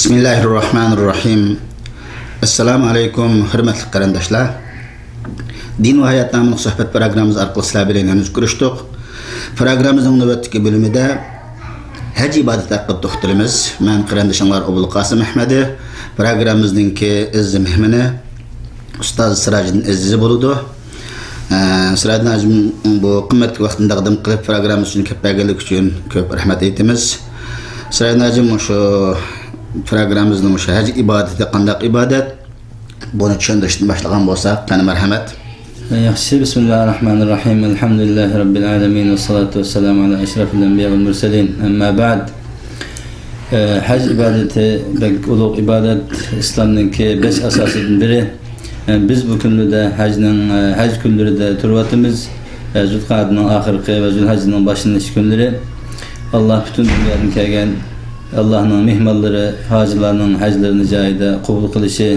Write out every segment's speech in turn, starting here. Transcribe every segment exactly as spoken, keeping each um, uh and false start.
بىسمىللاھىررەھمانىررەھىم. ئەسسالامۇ ئەلەيكۇم، ھۆرمەتلىك قېرىنداشلار. دىن ۋە ھايات ناملىق سۆھبەت پروگراممىمىز ئارقىلىق سىلەر بىلەن يەنە كۆرۈشتۇق. پروگراممىمىزنىڭ نۆۋەتتىكى بۆلۈمىدە ھەج ئىبادىتى ھەققىدە توختىلىمىز. مەن قېرىندىشىڭلار ئوبۇلقاسىم ئەھمەدى. پروگراممىمىزنىڭكى ئەزىز مېھمىنى ئۇستاز سىراجىدىن ئەزىز بولىدۇ. ئە، سىراجىدىن ھاجىم، بۇ قىممەتلىك ۋاقتىنى تەقدىم قىلىپ، پروگراممىمىز ئۈچۈن كېلىپ بەرگەنلىكى ئۈچۈن كۆپ رەھمەت ئېيتىمىز. سىراجىدىن ھاجىم، مۇشۇ پروگراممىمىزنىڭ مۇشۇ ھەج ئىبادىتى قانداق ئىبادەت؟ بۇنى چۈشەندۈرۈشتىن باشلىغان بولساق، قېنى، مەرھەمەت. ياخشى، بىسمىللاھىررەھمانىررەھىم. ئەلھەمدۇلىللاھى رەببىل ئالەمىن، ۋەسسالاتۇ ۋەسسالامۇ ئالا ئەشرەفىل ئەنبىيا ۋەل مۇرسەلىن. ئەمما بەئد. ئە، ھەج ئىبادىتى بەك ئۇلۇغ ئىبادەت، ئىسلامنىڭكى بەش ئاساسىدىن بىرى. ئە، بىز بۇ كۈنلىرىدە ھەجنىڭ، ئە، ھەج كۈنلىرىدە تۇرۇۋاتىمىز. ئە، زۇلقەئدىنىڭ ئاخىرقى ۋە زۇلھەججىنىڭ باشلىنىش كۈنلىرى. ئاللا پۈتۈن دۇنيادىن كەلگەن ئاللانىڭ مېھمانلىرى، ھاجىلارنىڭ ھەجلىرىنى جايىدا قوبۇل قىلىشى،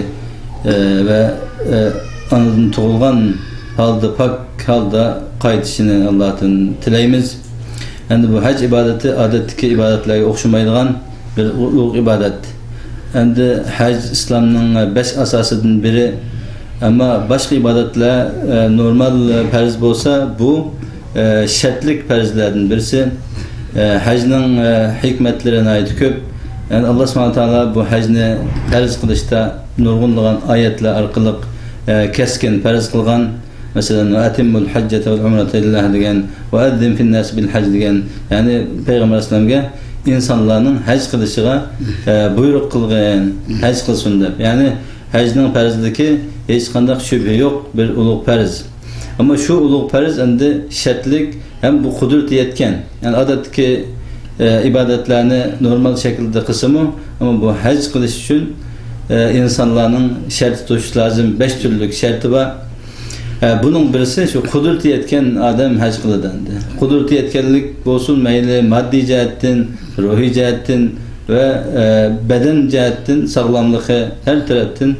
ئە، ۋە، ئە، ئانىدىن تۇغۇلغان ھالدا، پاك ھالدا قايتىشىنى ئاللادىن تىلەيمىز. ئەمدى بۇ ھەج ئىبادىتى ئادەتتىكى ئىبادەتلەرگە ئوخشىمايدىغان بىر ئۇلۇغ ئىبادەت. ئەمدى ھەج ئىسلامنىڭ بەش ئاساسىدىن بىرى. ئەمما باشقا ئىبادەتلەر، ئە، نورمال، ئە، پەرز بولسا، بۇ، ئە، شەرتلىك پەرزلەردىن بىرسى. ئە، ھەجنىڭ، ئە، ھېكمەتلىرى ناھايىتى كۆپ. يەنى، ئاللا سۇبھانەھۇ تائالا بۇ ھەجنى پەرز قىلىشتا نۇرغۇنلىغان ئايەتلەر ئارقىلىق، ئە، كەسكىن پەرز قىلغان. مەسىلەن، «ۋە ئەتىممۇل ھەججەتە ۋەل ئۇمرەتە لىللاھ» دېگەن، «ۋە ئەززىن فىنناسى بىل ھەج» دېگەن، يەنى پەيغەمبەر ئەلەيھىسسالامغا ئىنسانلارنىڭ ھەج قىلىشىغا، ئە، بۇيرۇق قىلغىن، ھەج قىلسۇن دەپ. يەنى ھەجنىڭ پەرزلىكى ھېچقانداق شۈبھە يوق، بىر ئۇلۇغ پەرز. ئەمما شۇ ئۇلۇغ پەرز ئەمدى شەرتلىك ھەم بۇ قۇدرىتى يەتكەن. يەنى ئادەتتىكى، ئە، ئىبادەتلەرنى نورمال شەكىلدە قىلسىمۇ، ئەمما بۇ ھەج قىلىش ئۈچۈن، ئە، ئىنسانلارنىڭ شەرتى توشۇشى لازىم. بەش تۈرلۈك شەرتى بار. ئە، بۇنىڭ بىرسى شۇ قۇدرىتى يەتكەن ئادەم ھەج قىلىدۇ ئەمدى. قۇدرىتى يەتكەنلىك بولسۇن، مەيلى ماددىي جەھەتتىن، روھىي جەھەتتىن ۋە، ئە، بەدەن جەھەتتىن ساغلاملىقى ھەر تەرەپتىن،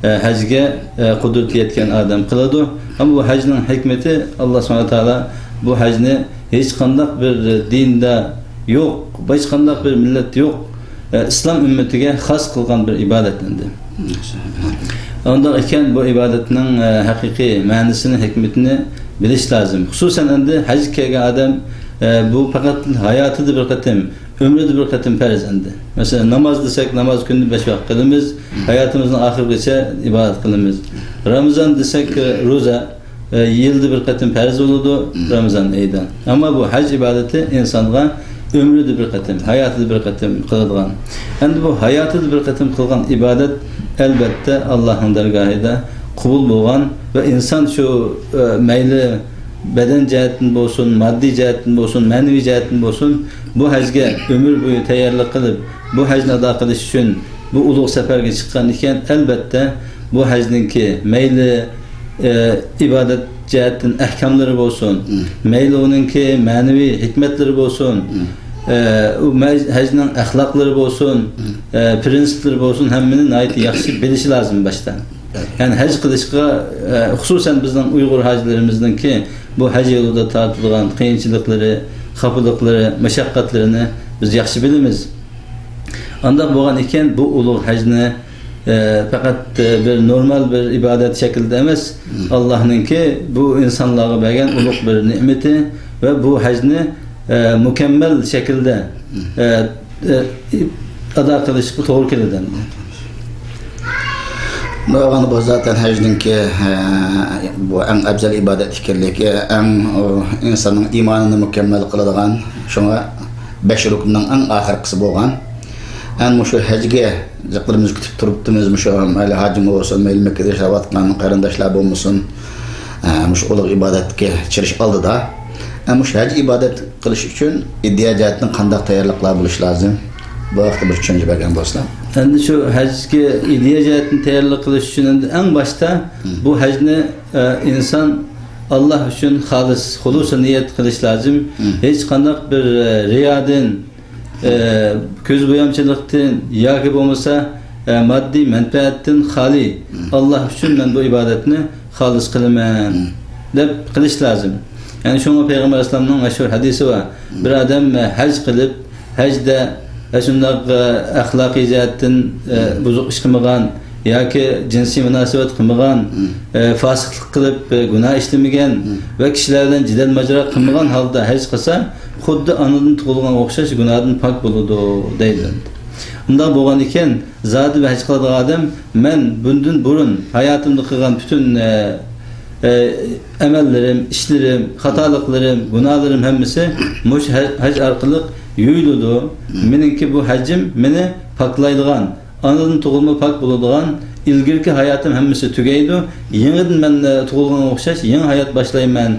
ئە، ھەجگە، ئە، قۇدرىتى يەتكەن ئادەم قىلىدۇ. ئەمما بۇ ھەجنىڭ ھېكمىتى، ئاللا سۇبھانەھۇ تائالا بۇ ھەجنى ھېچقانداق بىر دىندا يوق، ھېچقانداق بىر مىللەتتە يوق، ئە، ئىسلام ئۈممىتىگە خاس قىلغان بىر ئىبادەت ئەمدى. ئۇنداق ئىكەن، بۇ ئىبادەتنىڭ، ئە، ھەقىقىي مەنىسىنى، ھېكمىتىنى بىلىش لازىم. خۇسۇسەن ئەمدى ھەجگە كەلگەن ئادەم، ئە، بۇ پەقەت ھاياتىدا بىر قېتىم، ئۆمرىدە بىر قېتىم پەرز ئەمدى. مەسىلەن، ناماز دېسەك، ناماز كۈندە بەش ۋاقىت قىلىمىز، ھاياتىمىزنىڭ ئاخىرىغىچە ئىبادەت قىلىمىز. رامىزان دېسەك، روزا، ئە، يىلدا بىر قېتىم پەرز بولىدۇ، رامىزان ئېيىدا. ئەمما بۇ ھەج ئىبادىتى ئىنسانغا ئۆمرىدە بىر قېتىم، ھاياتىدا بىر قېتىم قىلىدىغان. ئەمدى بۇ ھاياتىدا بىر قېتىم قىلغان ئىبادەت، ئەلبەتتە، ئاللانىڭ دەرگاھىدا قوبۇل بولغان ۋە ئىنسان شۇ، ئە، مەيلى بەدەن جەھەتتىن بولسۇن، ماددىي جەھەتتىن بولسۇن، مەنىۋى جەھەتتىن بولسۇن، بۇ ھەجگە ئۆمۈر بويى تەييارلىق قىلىپ، بۇ ھەجنى ئادا قىلىش ئۈچۈن بۇ ئۇلۇغ سەپەرگە چىققان ئىكەن، ئەلبەتتە، بۇ ھەجنىڭكى مەيلى، ئە، ئىبادەت جەھەتتىن ئەھكاملىرى بولسۇن، مەيلى ئۇنىڭكى مەنىۋى ھېكمەتلىرى بولسۇن، ئە، ئۇ مەج-، ھەجنىڭ ئەخلاقلىرى بولسۇن، ئە، پىرىنسىپلىرى بولسۇن، ھەممىنى ناھايىتى ياخشى بىلىشى لازىم باشتا. يەنى ھەج قىلىشقا، ئە، خۇسۇسەن بىزنىڭ ئۇيغۇر ھاجىلىرىمىزنىڭكى بۇ ھەج يولىدا تارتىدىغان قىيىنچىلىقلىرى، خاپىلىقلىرى، مۇشەققەتلىرىنى بىز ياخشى بىلىمىز. ئانداق بولغان ئىكەن، بۇ ئۇلۇغ ھەجنى، ئە، پەقەت، ئە، بىر نورمال بىر ئىبادەت شەكلىدە ئەمەس، ئاللانىڭكى بۇ ئىنسانلارغا بەرگەن ئۇلۇغ بىر نېمىتى ۋە بۇ ھەجنى، ئە، مۇكەممەل شەكىلدە، ئە، ئە، ئادا قىلىشقا توغرا كېلىدۇ. بۇ بولسا زاتەن ھەجنىڭكى، ئە، بۇ ئەڭ ئەپزەل ئىبادەت ئىكەنلىكى، ئەڭ، ئۇ، ئىنساننىڭ ئىمانىنى مۇكەممەل قىلىدىغان، شۇڭا بەش رۇكنىنىڭ ئەڭ ئاخىرقىسى بولغان. ئەنە مۇشۇ ھەجگە جىقلىرىمىز كۈتۈپ تۇرۇپتىمىز، مۇشۇ مەيلى ھاجىمۇ بولسۇن، مەيلى مەككىدە ياشاۋاتقان قېرىنداشلار بولمىسۇن، ئە، مۇشۇ ئۇلۇغ ئىبادەتكە چىرىش ئالدىدا. ئە، مۇشۇ ھەج ئىبادەت قىلىش ئۈچۈن ئىدىيە جەھەتتىن قانداق تەييارلىقلار بولۇش لازىم؟ بۇ ھەقتە بىر چۈشەنچە بەرگەن بولسىلا. ئەمدى شۇ ھەجگە ئىدىيە جەھەتتىن تەييارلىق قىلىش ئۈچۈن ئەمدى ئەڭ باشتا بۇ ھەجنى، ئە، ئىنسان ئاللا ئۈچۈن خالىس، خۇلۇسى نىيەت قىلىش لازىم. ھېچقانداق بىر، ئە، رىيادىن، ئە، كۆز بويامچىلىقتىن ياكى بولمىسا، ئە، ماددىي مەنپەئەتتىن خالىي، ئاللا ئۈچۈن مەن بۇ ئىبادەتنى خالىس قىلىمەن دەپ قىلىش لازىم. يەنى شۇڭا پەيغەمبەر ئەلەيھىسسالامنىڭ مەشھۇر ھەدىسى بار. بىر ئادەم، ئە، ھەج قىلىپ، ھەجدە، ئە، شۇنداق، ئە، ئەخلاقىي جەھەتتىن، ئە، بۇزۇق ئىش قىلمىغان ياكى جىنسىي مۇناسىۋەت قىلمىغان، ئە، فاسىقلىق قىلىپ، ئە، گۇناھ ئىشلىمىگەن ۋە كىشىلەر بىلەن جېدەل ماجىرا قىلمىغان ھالدا ھەج قىلسا، خۇددى ئانىدىن تۇغۇلغانغا ئوخشاش گۇناھتىن پاك بولىدۇ، دەيدۇ. ئۇنداق بولغان ئىكەن، زادى بىر ھەج قىلىدىغان ئادەم، مەن بۇندىن بۇرۇن ھاياتىمدا قىلغان پۈتۈن، ئە، ئە، ئەمەللىرىم، ئىشلىرىم، خاتالىقلىرىم، گۇناھلىرىم ھەممىسى مۇشۇ ھەج، ھەج ئارقىلىق يۇيۇلىدۇ. مېنىڭكى بۇ ھەجىم مېنى پاكلايدىغان، ئانىدىن تۇغۇلما پاك بولىدىغان، ئىلگىرىكى ھاياتىم ھەممىسى تۈگەيدۇ. يېڭىدىن مەن، ئە، تۇغۇلغانغا ئوخشاش يېڭى ھايات باشلايمەن.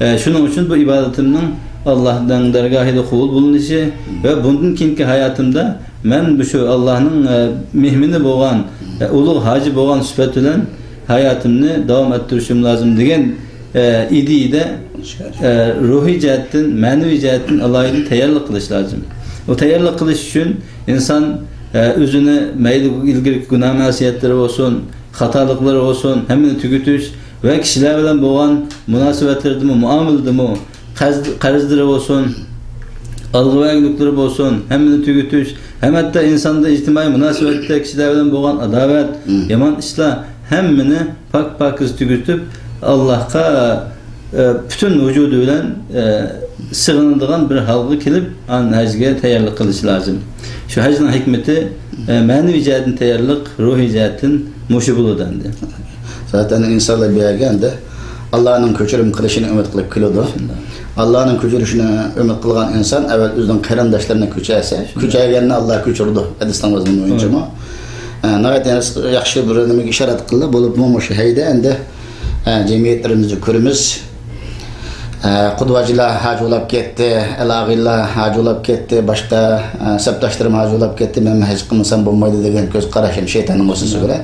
ئە، شۇنىڭ ئۈچۈن بۇ ئىبادىتىمنىڭ ئاللاھنىڭ دەرگاھىدا قوبۇل بولۇنۇشى ۋە بۇندىن كېيىنكى ھاياتىمدا مەن مۇشۇ ئاللاھنىڭ، ئە، مېھمىنى بولغان، ئە، ئۇلۇغ ھاجى بولغان سۈپەت بىلەن ھاياتىمنى داۋام ئەتتۈرۈشۈم لازىم دېگەن، ئە، ئىدىيىدە، ئە، روھىي جەھەتتىن، مەنىۋى جەھەتتىن ئالاھىدە تەييارلىق قىلىش لازىم. ئۇ تەييارلىق قىلىش ئۈچۈن ئىنسان، ئە، ئۆزىنى مەيلى ئىلگىرىكى گۇناھ مەسىيەتلىرى بولسۇن، خاتالىقلىرى بولسۇن، ھەممىنى تۈگىتىش ۋە كىشىلەر بىلەن بولغان مۇناسىۋەتلىرىدىمۇ، مۇئامىلىدىمۇ، قەرز-، قەرزلىرى بولسۇن، ئالغا بەرگۈلۈكلىرى بولسۇن، ھەممىنى تۈگىتىش، ھەم ھەتتا ئىنساندا ئىجتىمائىي مۇناسىۋەتتە كىشىلەر بىلەن بولغان ئاداۋەت، يامان ئىشلار، ھەممىنى پاك-پاكىز تۈگىتىپ، ئاللاھقا، ئە، پۈتۈن ۋۇجۇدى بىلەن، ئە، سېغىنىدىغان بىر ھالغا كېلىپ، ئان ھەجگە تەييارلىق قىلىشى لازىم. شۇ ھەجنىڭ ھېكمىتى، ئە، مەنىۋى جەھەتتىن تەييارلىق، روھىي جەھەتتىن مۇشۇ بولىدۇ ئەمدى. زاتەن ئىنسانلار بۇ يەرگە ئەمدى ئاللانىڭ كۆچۈرۈم قىلىشىنى ئۈمىد قىلىپ كېلىدۇ. شۇنداق. ئاللانىڭ كۆچۈرۈشىنى ئۈمىد قىلغان ئىنسان ئەۋۋەل ئۆزىنىڭ قېرىنداشلىرىنى كۆچۈرسە، شۇنداق. كۆچۈرگەننى ئاللا كۆچۈرىدۇ. ھەدىسنىڭ مەزمۇنى بويىچىمۇ. ئە، ناھايىتى ياخشى بىر نېمىگە ئىشارەت قىلدى. بولۇپمۇ مۇشۇ ھەجدە ئەمدى، ئە، جەمئىيەتلىرىمىزدە كۆرىمىز. ئە، قۇدۋاجىلار ھاجى بولاپ كەتتى، ئەل ئاغىنىلار ھاجى بولاپ كەتتى، باشقا، ئە، سەپداشلىرىم ھاجى بولاپ كەتتى، مەن ھەج قىلمىسام بولمايدۇ دېگەن كۆز قاراش، شەيتاننىڭ ۋەسۋەسىسى بىلەن.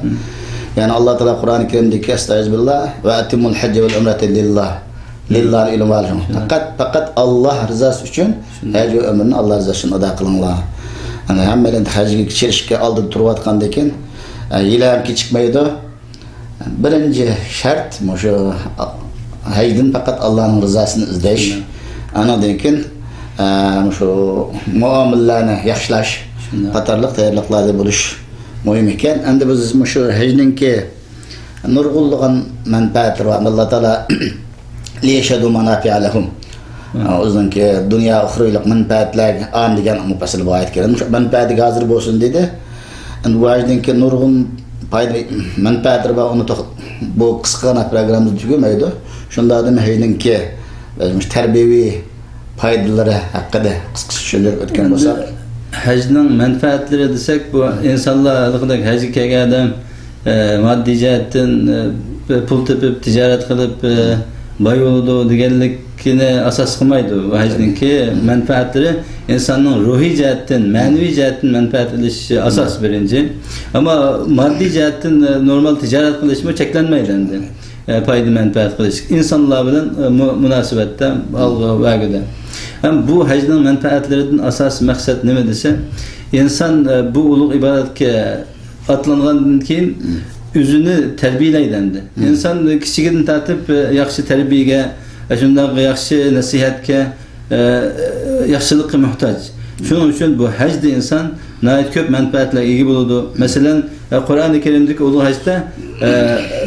يەنى ئاللا تائالا قۇرئانى كەرىمدىكى، ئەستەئىزۇبىللا، ۋە ئەتىممۇل ھەججە ۋەل ئۇمرەتە لىللا. لىللانى ئىلمى بار. شۇنداق. پەقەت، پەقەت ئاللا رىزاسى ئۈچۈن ھەج ۋە ئۆمرىنى ئاللا رىزاسى ئۈچۈن ئادا قىلىڭلار. يەنى ھەممەيلەن ھەجگە كىرىشكە ئالدىدا تۇرۇۋاتقاندىكىن، ئە، يىلى ھەم كېچىكمەيدۇ. بىرىنچى شەرت مۇشۇ ھەجدىن پەقەت ئاللانىڭ رىزاسىنى ئىزدەش. شۇنداق. ئانىڭدىن كېيىن، ئە، مۇشۇ مۇئامىلىلەرنى ياخشىلاش شۇنداق. قاتارلىق تەييارلىقلاردا بولۇش مۇھىم ئىكەن. ئەمدى بىز مۇشۇ ھەجنىڭكى نۇرغۇنلىغان مەنپەئەتلىرى بار. ئاللا تائالا لىيەشھەدۇ مانافىئە لەھۇم. ئۆزىنىڭكى دۇنيا ئۇخروۋىلىق مەنپەئەتلەرگە ئان دېگەن مۇپەسسەل بۇ ئايەت كەرىمدە شۇ مەنپەئەتىگە ھازىر بولسۇن دېدى. ئەمدى بۇ ھەجدىن كېيىن نۇرغۇن پايدا، مەنپەئەتلىرى بار، ئۇنى توخ-، بۇ قىسقىغىنا پروگراممىمىز تۈگىمەيدۇ. شۇنداقتىمۇ ھەجنىڭكى، ئە، مۇشۇ تەربىيەۋى پايدىلىرى ھەققىدە قىسقىچە چۈشەندۈرۈپ ئۆتكەن بولساق. ھەجنىڭ مەنپەئەتلىرى دېسەك، بۇ ئىنسانلار ھېلىقىدەك ھەجگە كەلگەن ئادەم، ئە، ماددىي جەھەتتىن، ئە، پۇل تېپىپ، تىجارەت قىلىپ، ئە، باي بولىدۇ دېگەنلىكنى ئاساس قىلمايدۇ. بۇ ھەجنىڭكى مەنپەئەتلىرى ئىنساننىڭ روھىي جەھەتتىن، مەنىۋى جەھەتتىن مەنپەئەت ئېلىشى ئاساس بىرىنچى. ئەمما ماددىي جەھەتتىن، ئە، نورمال تىجارەت قىلىشمۇ چەكلەنمەيدۇ ئەمدى. ئە، پايدا مەنپەئەت قىلىش، ئىنسانلار بىلەن، ئە، مۇ-، مۇناسىۋەتتە ئالغا بەرگۈدە. ھەم بۇ ھەجنىڭ مەنپەئەتلىرىدىن ئاساسىي مەقسەت نېمە دېسە، ئىنسان، ئە، بۇ ئۇلۇغ ئىبادەتكە ئاتلانغاندىن كېيىن ئۆزىنى تەربىيەلەيدۇ ئەمدى. ئىنسان كىچىكىدىن تارتىپ، ئە، ياخشى تەربىيەگە، ئە، شۇنداق ياخشى نەسىھەتكە، ئە، ياخشىلىققا موھتاج. شۇنىڭ ئۈچۈن بۇ ھەجدە ئىنسان ناھايىتى كۆپ مەنپەئەتلەرگە ئىگە بولىدۇ. مەسىلەن، ئە، قۇرئانى كەرىمدىكى ئۇلۇغ ھەجدە، ئە،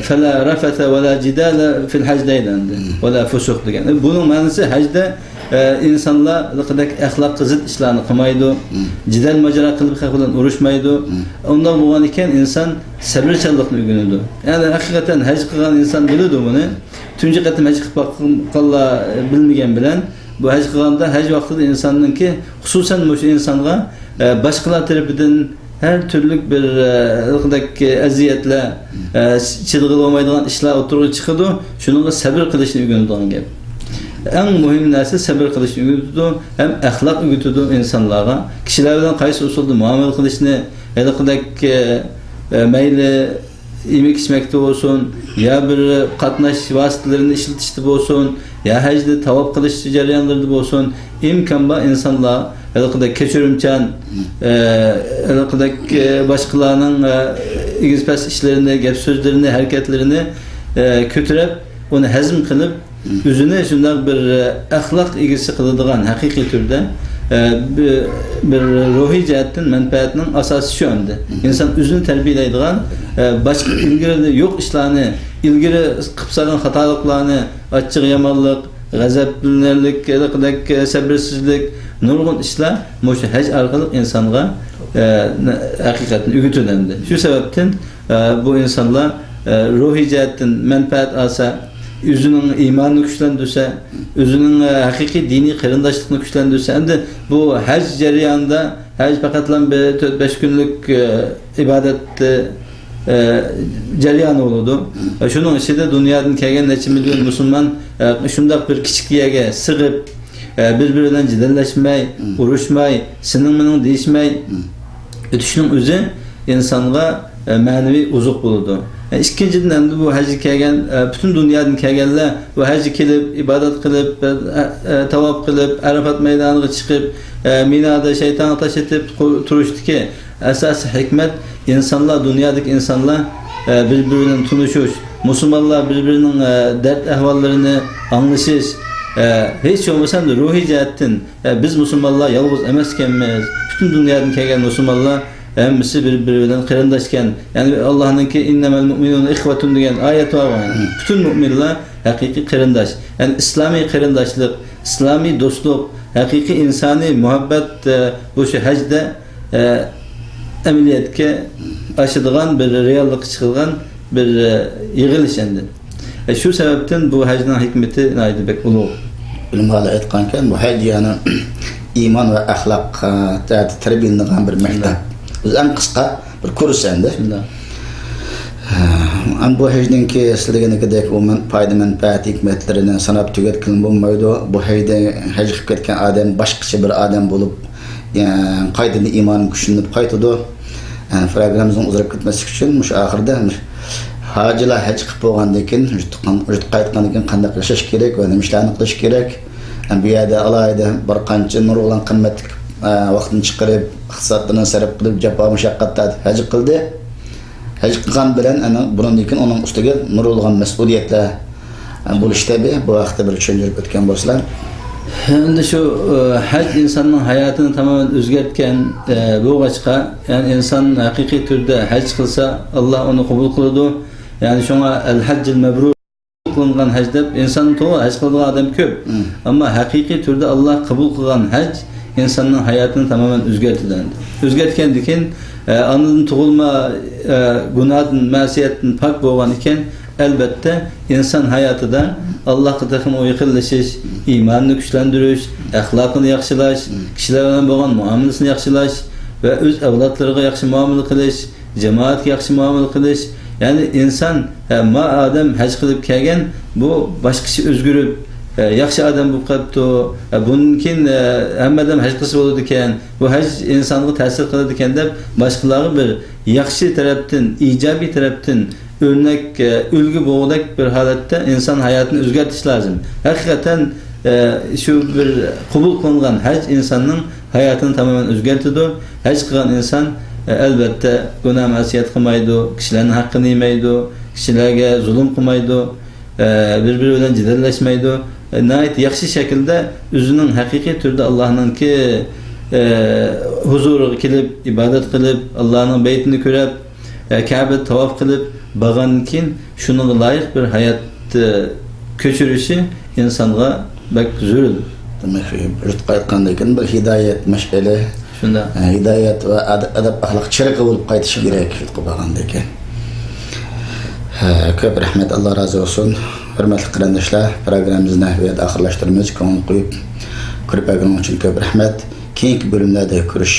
فەلا رەفەسە ۋەلا جىدالە فىل ھەج دەيدۇ ئەمدى. ۋەلا فۇسۇق دېگەن. بۇنىڭ مەنىسى ھەجدە، ئە، ئىنسانلار ھېلىقىدەك ئەخلاققا زىت ئىشلارنى قىلمايدۇ. جېدەل ماجىرا قىلىپ خەق بىلەن ئۇرۇشمايدۇ. ئۇنداق بولغان ئىكەن ئىنسان سەۋرچانلىقنى ئۆگىنىدۇ. يەنى ھەقىقەتەن ھەج قىلغان ئىنسان بىلىدۇ بۇنى. تۇنجى قېتىم ھەج قىلىپ باققانلار بىلمىگەن بىلەن، بۇ ھەج قىلغاندا ھەج ۋاقتىدا ئىنساننىڭكى، خۇسۇسەن مۇشۇ ئىنسانغا، ئە، باشقىلار تەرىپىدىن ھەر تۈرلۈك بىر، ئە، ئەزىيەتلەر، ئە، چىدىغىلى بولمايدىغان ئىشلار ئوتتۇرىغا چىقىدۇ. شۇنىڭغا سەبىر قىلىشنى ئۆگىنىدىغان گەپ. ئەڭ مۇھىم نەرسە سەبىر قىلىشنى ئۆگىتىدۇ ھەم ئەخلاق ئۆگىتىدۇ ئىنسانلارغا. كىشىلەر بىلەن قايسى ئۇسۇلدا مۇئامىلە قىلىشنى، ھېلىقىدەك، ئە، ئە، مەيلى يېمەك-ئىچمەكتە بولسۇن، يا بىر قاتناش ۋاسىتىلىرىنى ئىشلىتىشتە بولسۇن، يا ھەجدە تاۋاپ قىلىش جەريانلىرىدا بولسۇن، ئىمكان بار ئىنسانلار ھېلىقىدەك كەچۈرۈمچان، ئە، ھېلىقىدەك، ئە، باشقىلارنىڭ، ئە، ئېگىز-پەس ئىشلىرىنى، گەپ-سۆزلىرىنى، ھەرىكەتلىرىنى، ئە، كۆتۈرۈپ، ئۇنى ھەزىم قىلىپ، ئۆزىنى شۇنداق بىر، ئە، ئەخلاق ئىگىسى قىلىدىغان ھەقىقىي تۈردە، ئە، بىر، بىر روھىي جەھەتتىن مەنپەئەتنىڭ ئاساسى شۇ ئەمدى. ئىنسان ئۆزىنى تەربىيەلەيدىغان، ئە، باشقا ئىلگىرى يوق ئىشلارنى، ئىلگىرى قىلىپ سالغان خاتالىقلارنى، ئاچچىق يامانلىق، غەزەپلىنەرلىك، سەبرسىزلىك، نۇرغۇن ئىشلار مۇشۇ ھەج ئارقىلىق ئىنسانغا، ئە، ھەقىقەتنى ئۆگىتىدۇ ئەمدى. شۇ سەۋەبتىن، ئە، بۇ ئىنسانلار، ئە، روھىي جەھەتتىن مەنپەئەت ئالسا، ئۆزىنىڭ ئىمانىنى كۈچلەندۈرسە، ئۆزىنىڭ، ئە، ھەقىقىي دىنىي قېرىنداشلىقنى كۈچلەندۈرسە، ئەمدى بۇ ھەج جەريانىدا، ھەج پەقەتلا بىر تۆت-بەش كۈنلۈك، ئە، ئىبادەت، ئە، جەريانى بولىدۇ. شۇنىڭ ئىچىدە دۇنيادىن كەلگەن نەچچە مىليون مۇسۇلمان، ئە، شۇنداق بىر كىچىك يەرگە سىغىپ، ئە، بىر-بىرى بىلەن جېدەللەشمەي، ئۇرۇشماي، سېنىڭ مېنىڭ دېيىشمەي ئۆتۈشنىڭ ئۆزى ئىنسانغا، ئە، مەنىۋى ئوزۇق بولىدۇ. ئە، ئىككىنچىدىن، ئەمدى بۇ ھەجگە كەلگەن، ئە، پۈتۈن دۇنيادىن كەلگەنلەر بۇ ھەجگە كېلىپ، ئىبادەت قىلىپ، ئە، ئە، تاۋاپ قىلىپ، ئەرەپات مەيدانىغا چىقىپ، ئە، مىنادا شەيتانغا تاش ئېتىپ قۇ-، تۇرۇشتىكى ئاساسىي ھېكمەت، ئىنسانلار، دۇنيادىكى ئىنسانلار، ئە، بىر-بىرى بىلەن تونۇشۇش، مۇسۇلمانلار بىر-بىرىنىڭ، ئە، دەرد ئەھۋاللىرىنى ئاڭلىشىش، ئە، ھېچ بولمىسا ئەمدى روھىي جەھەتتىن، ئە، بىز مۇسۇلمانلار يالغۇز ئەمەس ئىكەنمىز، پۈتۈن دۇنيادىن كەلگەن مۇسۇلمانلار ھەممىسى بىر-بىرى بىلەن قېرىنداشكەن. يەنى ئاللانىڭكى «ئىننەمەل مۇئمىنۇنە ئىخۋەتۇن» دېگەن ئايەت بار. پۈتۈن مۇئمىنلار ھەقىقىي قېرىنداش. يەنى ئىسلامىي قېرىنداشلىق، ئىسلامىي دوستلۇق، ھەقىقىي ئىنسانىي مۇھەببەت، ئە، بۇ شۇ ھەجدە ئە، ئەمەلىيەتكە ئاشىدىغان بىر رېئاللىققا چىقىدىغان بىر، ئە، يىغىلىش ئەمدى. ئە، شۇ سەۋەبتىن بۇ ھەجنىڭ ھېكمىتى ناھايىتى بەك ئۇلۇغ. ئۆلىمالار ئېيتقانكەن، بۇ ھەج دېگەن ئىمان ۋە ئەخلاق، ئە، جەھەتتە تەربىيەلىنىدىغان بىر مەكتەپ. ئۆزى ئەڭ قىسقا بىر كۇرس ئەمدى. ئە، ئەمما بۇ ھەجنىڭكى سىز دېگەندەك ئۇ مەن-، پايدا-مەنپەئەت ھېكمەتلىرىنى ساناپ تۈگەتكىلى بولمايدۇ. بۇ ھەجدە ھەج قىلىپ كەتكەن ئادەم باشقىچە بىر ئادەم بولۇپ، يەنى قايتىدىن ئىمانى كۈچلىنىپ قايتىدۇ. يەنى پروگراممىمىزنىڭ ئۇزىراپ كەتمەسلىكى ئۈچۈن مۇشۇ ئاخىرىدا ھاجىلار ھەج قىلىپ بولغاندىن كېيىن، يۇرتقا، يۇرتقا قايتقاندىن كېيىن قانداق ياشاش كېرەك ۋە نېمە ئىشلارنى قىلىش كېرەك؟ يەنى بۇ يەردە ئالاھىدە بىر قانچە نۇرغۇنلىغان قىممەتلىك، ئە، ۋاقتىنى چىقىرىپ، ئىقتىسادلىرىنى سەرپ قىلىپ، جاپا مۇشەققەتلەر ھەج قىلدى. ھەج قىلغان بىلەن، ئەنە، بۇنىڭدىن كېيىن ئۇنىڭ ئۈستىگە نۇرغۇنلىغان مەسئۇلىيەتلەر، ئە، بولۇشى تەبىئىي. بۇ ھەقتە بىر چۈشەندۈرۈپ ئۆتكەن بولسىلا. ئەمدى شۇ، ئە، ھەج ئىنساننىڭ ھاياتىنى تامامەن ئۆزگەرتكەن، ئە، بولغاچقا، يەنى ئىنسان ھەقىقىي تۈردە ھەج قىلسا، ئاللا ئۇنى قوبۇل قىلىدۇ. يەنى شۇڭا «ئەل ھەججىل مەبرۇر» قىلىنغان ھەج دەپ، ئىنسان توغرا ھەج قىلىدىغان ئادەم كۆپ. ئەمما ھەقىقىي تۈردە ئاللا قوبۇل قىلغان ھەج ئىنساننىڭ ھاياتىنى تامامەن ئۆزگەرتىدۇ ئەمدى. ئۆزگەرتكەندىن كېيىن، ئە، ئانىدىن تۇغۇلما، ئە، گۇناھتىن، مەسىيەتتىن پاك بولغان ئىكەن، ئەلۋەتتە، ئىنسان ھاياتىدا ئاللاھقا تېخىمۇ يېقىنلىشىش، ئىمانىنى كۈچلەندۈرۈش، ئەخلاقىنى ياخشىلاش، كىشىلەر بىلەن بولغان مۇئامىلىسىنى ياخشىلاش ۋە ئۆز ئەۋلادلىرىغا ياخشى مۇئامىلە قىلىش، جامائەتكە ياخشى مۇئامىلە قىلىش، يەنى ئىنسان، ھە، ما ئادەم ھەج قىلىپ كەلگەن، بۇ باشقىچە ئۆزگىرىپ، ھە، ياخشى ئادەم بولۇپ قاپتۇ، ھە، بۇندىن كېيىن، ھە، ھەممە ئادەم ھەج قىلسا بولىدىكەن، بۇ ھەج ئىنسانغا تەسىر قىلىدىكەن دەپ، باشقىلارغا بىر ياخشى تەرەپتىن، ئىجابىي تەرەپتىن ئۆرنەك، ئە، ئۈلگە بولغۇدەك بىر ھالەتتە ئىنسان ھاياتىنى ئۆزگەرتىش لازىم. ھەقىقەتەن، ئە، شۇ بىر قوبۇل قىلىنغان ھەج ئىنساننىڭ ھاياتىنى تامامەن ئۆزگەرتىدۇ. ھەج قىلغان ئىنسان، ئە، ئەلۋەتتە، گۇناھ مەسىيەت قىلمايدۇ، كىشىلەرنىڭ ھەققىنى يېمەيدۇ، كىشىلەرگە زۇلۇم قىلمايدۇ، ئە، بىر-بىرى بىلەن جېدەللەشمەيدۇ. ئە، ناھايىتى ياخشى شەكىلدە ئۆزىنىڭ ھەقىقىي تۈردە ئاللانىڭكى، ئە، ھۇزۇرىغا كېلىپ، ئىبادەت قىلىپ، ئاللانىڭ بەيتىنى كۆرۈپ، ئە، كەبىدە تاۋاپ قىلىپ بارغاندىن كېيىن، شۇنىڭغا لايىق بىر ھايات، ئە، كۆچۈرۈشى ئىنسانغا بەك زۆرۈر. دېمەك، يۇرتقا قايتقاندىن كېيىن بىر ھىدايەت مەشئىلى، شۇنداق. ئە، ھىدايەت ۋە ئەد-، ئەدەپ ئەخلاق چىرىغى بولۇپ قايتىشى كېرەك، يۇرتقا بارغاندىن كېيىن. ھە، كۆپ رەھمەت، ئاللا رازى بولسۇن. ھۆرمەتلىك قېرىنداشلار، پروگراممىمىزنى بۇ يەردە ئاخىرلاشتۇرىمىز. كۆڭۈل قويۇپ كۆرۈپ بەرگىنىڭ ئۈچۈن كۆپ رەھمەت. كېيىنكى بۆلۈملەردە كۆرۈش،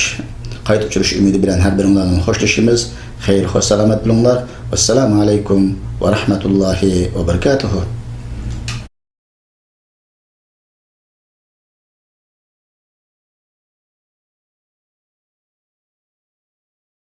قايتا ئۇچرىشىش ئۈمىدى بىلەن ھەر بىرىڭلار بىلەن خوشلىشىمىز. خەير، خوش سالامەت بولۇڭلار. ۋەسسالامۇ ئەلەيكۇم ۋە رەھمەتۇللاھى ۋە بەرىكاتۇھۇ.